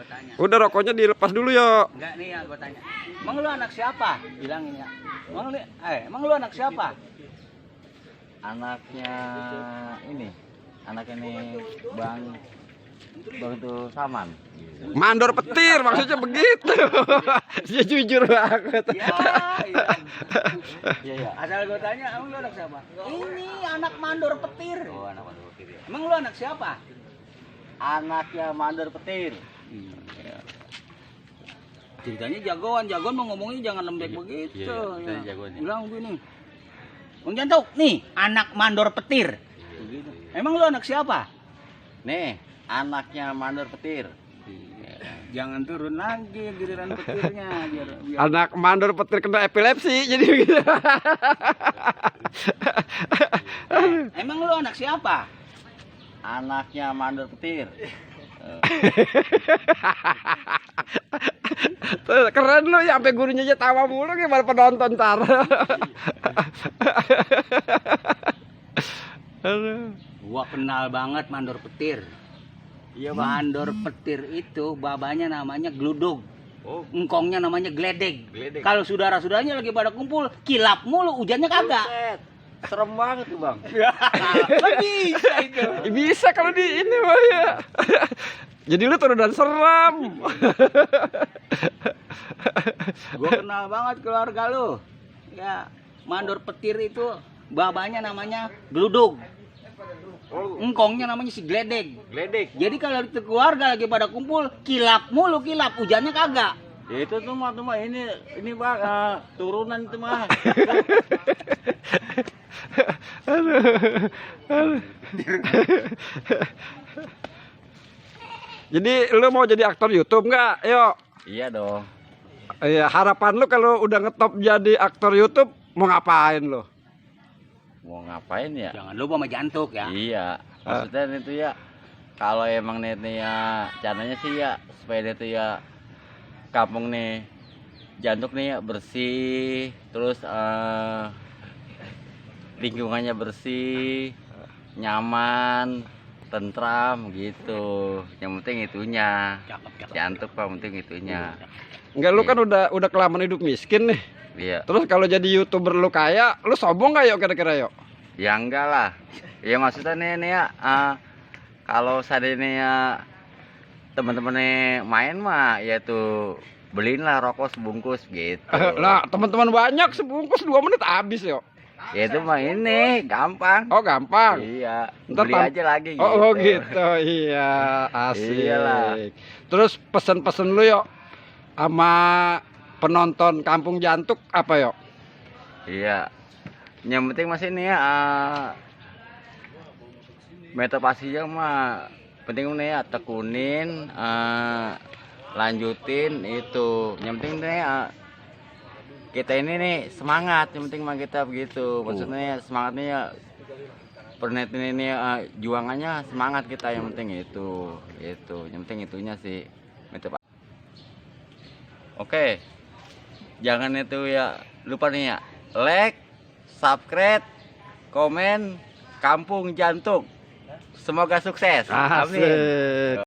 Gua tanya. Udah rokoknya dilepas dulu yo. Enggak nih ya, gua tanya. Emang lu anak siapa? Bilangin ya. Emang lu anak siapa? Anaknya ini Bang tuh Saman. Mandor petir maksudnya begitu. Dia jujur banget. Iya, iya. Iya. Asal gua tanya, emang lu anak siapa? Ini anak mandor petir. Oh, anak mandor petir ya. Emang lu anak siapa? Anaknya mandor petir. Ceritanya jagoan mau ngomongnya jangan lembek begitu. Iya, jagoan ya. Bilang begini. Bang Jantuk, nih anak mandor petir. Begitu. Emang lu anak siapa? Nih, anaknya mandor petir. Jangan turun lagi giliran petirnya biar. Anak mandor petir kena epilepsi jadi begitu. Emang lu anak siapa? Anaknya mandor petir. Keren lu ya, sampai gurunya aja tawa mulu gimana penonton ntar. Gua kenal banget mandor petir. Iya, Mandor petir itu babanya namanya gludug. Oh, Engkongnya namanya gledeg. Gledeg. Kalau saudara-saudaranya lagi pada kumpul, kilap mulu, hujannya kagak. buset. Serem banget tuh, Bang. Bisa itu. Bisa kalau di ini mah ya. Jadi lu turunan seram. Gua kenal banget keluarga lu. Ya, mandor petir itu babanya namanya gludug. Oh, Engkongnya namanya si gledeg. gledek. Jadi kalau itu keluarga lagi pada kumpul, kilap mulu, hujannya kagak. Ya itu tuh mah ini Bang, turunan itu mah. Jadi lu mau jadi aktor YouTube nggak? Yuk. Iya dong. Iya, harapan lu kalau udah ngetop jadi aktor YouTube mau ngapain lu? Mau ngapain ya? Jangan lupa sama Jantuk ya. Iya, maksudnya itu ya kalau emang netnya caranya sih ya supaya dia tuh ya kampung nih Jantuk nih ya bersih, terus lingkungannya bersih, nyaman, tentram gitu. Yang penting itunya. Cakep. Jantuk Pak, penting itunya. Enggak, lu kan udah kelamaan hidup miskin nih. Iya. Terus kalau jadi YouTuber lu kaya, lu sombong nggak yuk kira-kira yuk? Ya enggak lah. Ya maksudnya nih ya kalau seandainya teman-temannya main mah ya tuh beliin lah rokok sebungkus gitu. Lah, teman-teman banyak sebungkus 2 menit habis yuk. Ya itu mah ini gampang. Oh, gampang. Iya. Ntar Beli aja lagi gitu. Oh gitu. Iya, asik. Iyalah. Terus pesen-pesen lu yuk sama penonton Kampung Jantuk apa yuk? Iya. Yang penting masih ini ya motivasinya mah penting nih ya tekunin lanjutin itu. Yang penting nih kita ini nih semangat, yang penting mah kita begitu. Maksudnya semangatnya ya pernet ini juangannya semangat kita, yang penting itu. Yang penting itunya sih. Oke. Jangan itu ya lupa nih ya. Like, subscribe, komen Kampung Jantuk. Semoga sukses. Amin. Asik.